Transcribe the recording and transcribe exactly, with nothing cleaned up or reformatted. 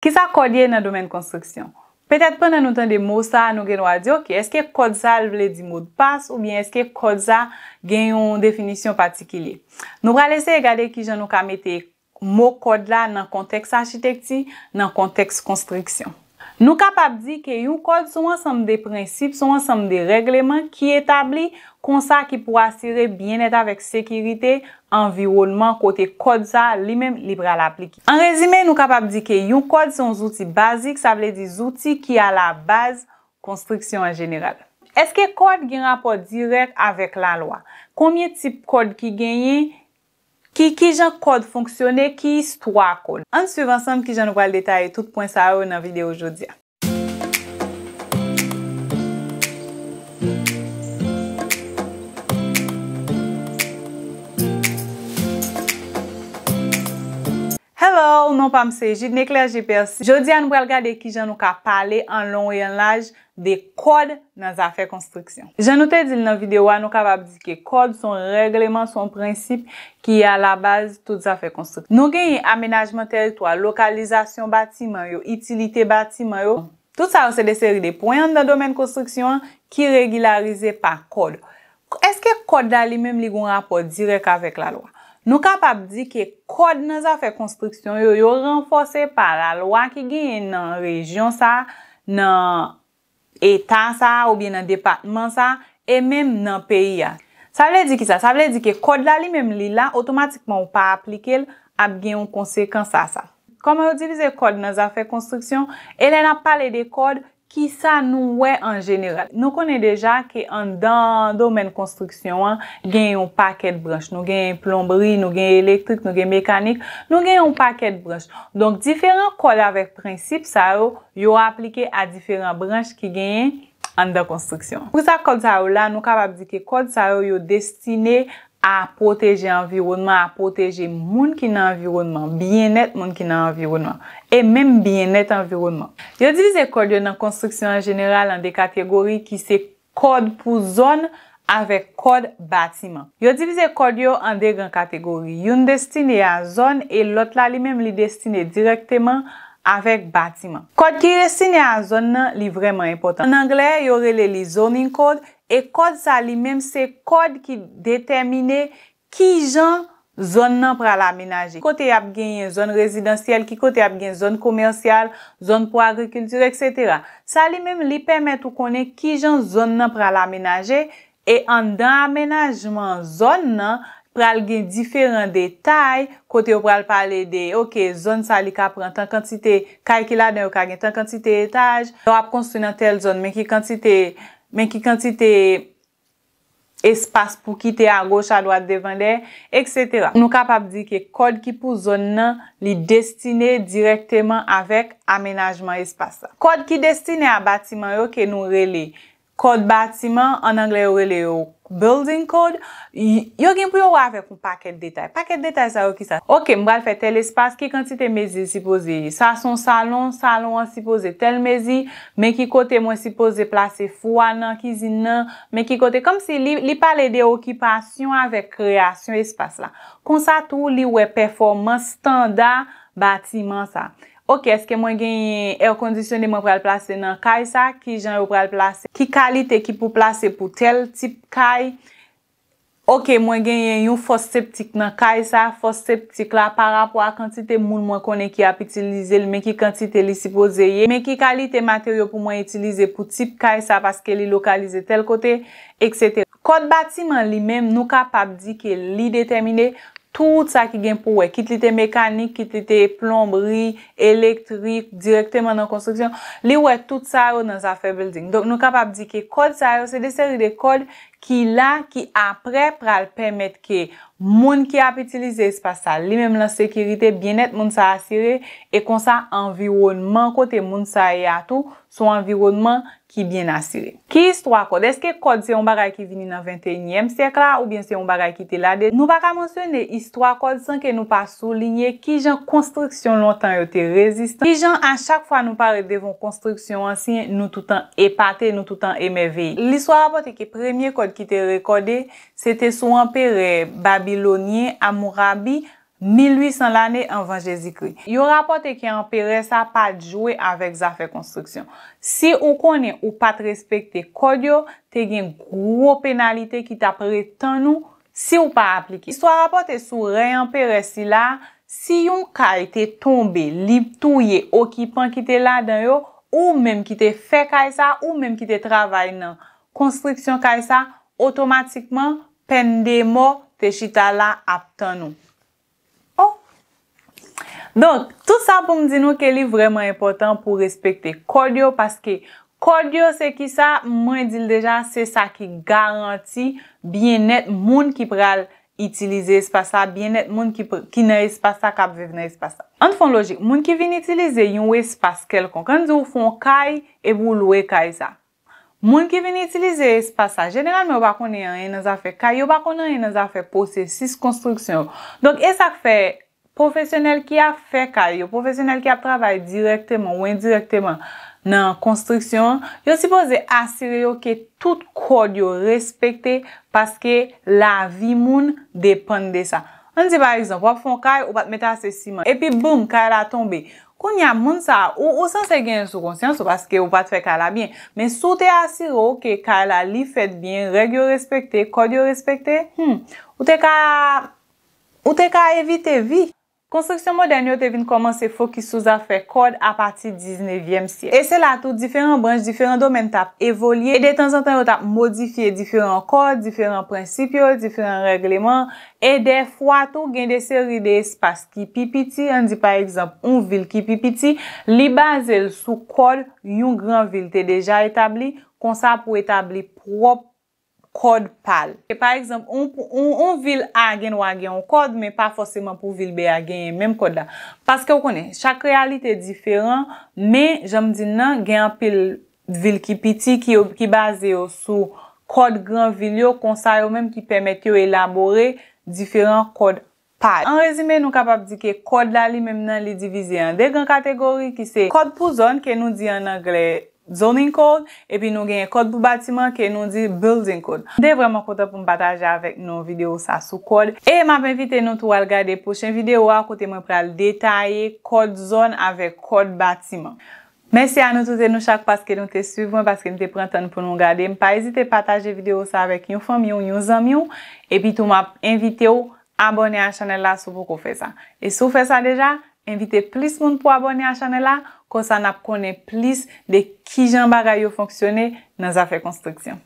Kisa kòd ye nan domèn konstriksyon? Petèt pandan nou tande mo sa a, nou gen dwa di, "Oke, èske kòd sa a vle di modpas oubyen èske kòd sa a gen yon definisyon patikilye?" Nou pral eseye gade kijan nou ka mete mo kòd la nan kontèks achitekti, nan kontèks konstriksyon. Nou kapab di ke yon kòd se yon ansanm de prensip, se yon ansanm de règleman ki etabli konsa ki pou asire byennèt avèk sekirite anviwònman kote kòd sa a li menm li pral aplike. An rezime, nou kapab di ke yon kòd se yon zouti bazik, sa vle di zouti ki alabaz konstriksyon an jeneral. Èske kòd gen rapò dirèk avèk lalwa? Konbyen tip kòd ki genyen? Ki, kijan kòd fonksyone? Ki istwa kòd? Ann swiv ansanm kijan nou pral detaye tout pwen sa yo nan videyo jodi a. Hello, non pa m se Jidne Clergé Percy. Jodi a nou pral gade kijan nou ka pale an lon e an laj de kòd nan zafè konstriksyon. Jan nou te di l nan videyo a, nou kapab di ke kòd se yon règleman, se yon prensip ki alabaz tout zafè konstriksyon. Nou genyen amenajman tèritwa, lokalizasyon batiman yo, itilite batiman yo. Tout sa yo se de seri de pwen anndan domèn konstriksyon an ki regilarize pa kòd. Èske kòd la li menm li gen yon rapò dirèk avèk lalwa? Nou kapab di ke kòd nan zafè konstriksyon yo, yo ranfòse pa lalwa ki genyen nan rejyon sa a, nan eta sa a oubyen nan depatman sa a, e menm nan peyi a. Sa vle di kisa? Sa vle di ke kòd la li menm li la, otomatikman ou pa aplike l, ap gen yon konsekans a sa. Kòman yo divize kòd nan zafè konstriksyon? E lè n ap pale de kòd, kisa nou wè an jeneral? Nou konnen deja ke anndan domèn konstriksyon an, gen yon pakèt branch. Nou gen plonbri, nou gen elektrik, nou gen mekanik, nou gen yon pakèt branch. Donk, diferan kòd avèk prensip sa yo, yo aplike a diferan branch ki genyen anndan konstriksyon. Poukisa kòd sa yo la? Nou kapab di ke kòd sa yo, yo destine a pwoteje anviwònman, a pwoteje moun ki nan anviwònman, byennèt moun ki nan anviwònman, e menm byennèt anviwònman. Yo divize kòd yo nan konstriksyon an jeneral an de kategori ki se kòd pou zòn avèk kòd batiman. Yo divize kòd yo an de gran kategori. Youn destine a zòn e lòt la li menm li destine dirèkteman avèk batiman. Kòd ki destine a zòn nan, li vrèman enpòtan. An anglè, yo rele li zoning code, e kòd sa li menm se kòd ki detèmine kijan zòn nan pral amenaje. Ki kote y ap genyen zòn rezidansyèl, ki kote y ap gen zòn komèsyal, zòn pou agrikilti, etsetera. Sa li menm, li pèmèt ou konnen kijan zòn nan pral amenaje, e anndan amenajman zòn nan, pral gen diferan detay, kote yo pral pale de, oke, zòn sa li ka pran tan kantite, kay ki ladan yo ka gen tan kantite etaj, lè w ap konstwi nan tèl zòn, men ki kantite, men ki kantite espas pou kite agoch, adwat, devan, dèyè, etsetera. Nou kapab di ke kòd ki pou zòn nan, li destine dirèkteman avèk amenajman espas la. Kòd ki destine a batiman yo ke nou rele kòd batiman, an anglè yo rele yo building code, y-, yo gen pou yo wè avèk yon pakèt detay. Pakèt detay sa yo kisa? Oke, m pral fè tèl espas, ki kantite mezi l sipoze ye? Sa se yon salon, salon an sipoze tèl mezi, men ki kote mwen sipoze plase fou a nan kizin nan, men ki kote, kòmsi li, li pale de okipasyon avèk kreyasyon espas la. Konsa tou, li wè pèfòmans estanda batiman sa. Oke, èske mwen genyen èkondisyone mwen pral plase nan kay sa? Kijan yo pral plase? Ki kalite ki pou plase pou tèl tip kay? Oke, mwen genyen yon fòs septik nan kay sa. Fòs septik la, pa rapò a kantite moun mwen konnen ki ap itilize l, men ki kantite li sipoze ye, men ki kalite materyo pou mwen itilize pou tip kay sa, paske li lokalize tèl kote, etsetera. Kòd batiman li menm, nou kapab di ke li detèmine tout sa ki gen pou wè, kit li te mekanik, kit li te plonbri, elektrik, dirèkteman nan konstriksyon, li wè tout sa yo nan zafè building. Donk, nou kapab di ke kòd sa yo, se de seri de kòd ki la, ki aprè pral pèmèt ke moun ki ap itilize espas sa, li menm l an sekirite, byennèt moun sa asire, e konsa anviwònman kote moun sa ye a tou, se yon anviwònman ki byen asire. Ki istwa kòd? Èske kòd se yon bagay ki vini nan venteyinyèm syèk la, oubyen se yon bagay ki te la de? Nou pa ka mansyone istwa kòd san ke nou pa soulinye kijan konstriksyon lontan yo te rezistan, kijan a chak fwa nou parèt devan yon konstriksyon ansyen, nou toutan epate, nou toutan emèveye. Listwa rapòte ke premye kòd ki te rekòde, se te sou anperè babilonyen Amourabi, mil uit san lane anvan Jezikri. Yo rapòte ke anperè sa pa t jwe avèk zafè konstriksyon. Si ou konnen ou pa t respekte kòd yo, te gen gwo penalite ki t ap ret tann ou si w pa aplike. Istwa rapòte sou rèy anperè sila, si yon kay te tonbe, li touye okipan ki te ladan yo, ou menm ki te fè kay sa, ou menm ki te travay nan konstriksyon kay sa, otomatikman, pèn de mò te chita la ap tann ou. Oh! Donk, tout sa pou m di nou ke li vrèman enpòtan pou respekte kòd yo, paske kòd yo se ki sa, mwen di l deja, se sa ki garanti byennèt moun ki pral itilize espas la, byennèt moun ki, pr- ki nan espas la, k ap viv nan espas la. Ann fè yon lojik, moun ki vin itilize yon espas kèlkonk, ann di w fè yon kay epi w lwe kay sa. Moun ki vin itilize espas sa, jeneralman yo pa konnen anyen nan zafè kay, yo pa konnen anyen nan zafè pwosesis konstriksyon yo. Donk, e sa k fè pwofesyonèl ki ap fè kay yo, pwofesyonèl ki ap travay dirèkteman ou endirèkteman nan konstriksyon an, yo sipoze asire yo ke tout kòd yo respekte, paske lavi moun depann de sa. Ann di pa egzanp, w ap fè yon kay, ou pa t mete ase siman, epi boum, kay la tonbe. Kounye a, moun sa a, ou, ou sanse genyen sou konsyans ou paske ou pa t fè kay la byen. Men si w te asire w ke kay la, li fèt byen, règ yo respekte, kòd yo respekte, hmm, ou te ka, ou te ka evite vi. Konstriksyon modèn yo te vin kòmanse fokis sou zafè kòd apati diznevyèm syèk. E se la tou diferan branch, diferan domèn t ap evolye, e detanzantan yo t ap modifye diferan kòd, diferan prensip yo, diferan règleman, e dèfwa tou gen de seri de espas ki pi piti, ann di pa egzanp, yon vil ki pi piti, li baze l sou kòd yon gran vil te deja etabli, konsa pou etabli pwòp kòd pa l. E pa egzanp, yon, yon, yon vil A gen dwa gen yon kòd, men pa fòseman pou vil B a genyen menm kòd la. Paske w konnen, chak reyalite diferan, men jan m di n nan, gen anpil vil ki piti, ki, yo- ki baze yo sou kòd gran vil yo, konsa yo menm ki pèmèt yo elabore diferan kòd pa yo. An rezime, nou kapab di ke kòd la li menm nan, li divize an de gran kategori, ki se kòd pou zòn, ke nou di an anglè zoning code, epi nou genyen kòd pou batiman, ke nou di building code. M te vrèman kontan pou m pataje avèk nou videyo sa sou kòd, e m ap envite nou tou al gade pwochen videyo a, kote mwen pral detaye kòd zòn avèk kòd batiman. Mèsi a nou tout e nou chak paske nou te swiv mwen, paske nou te pran tan pou nou gade. M pa ezite pataje videyo sa avèk yon fanmi w, yon zanmi w, epi tou m ap envite w abòne a chanèl la si w poko fè sa. E si w fè sa deja, envite plis moun pou abòne a chanèl la, konsa n ap konnen plis de kijan bagay yo fonksyone nan zafè konstriksyon.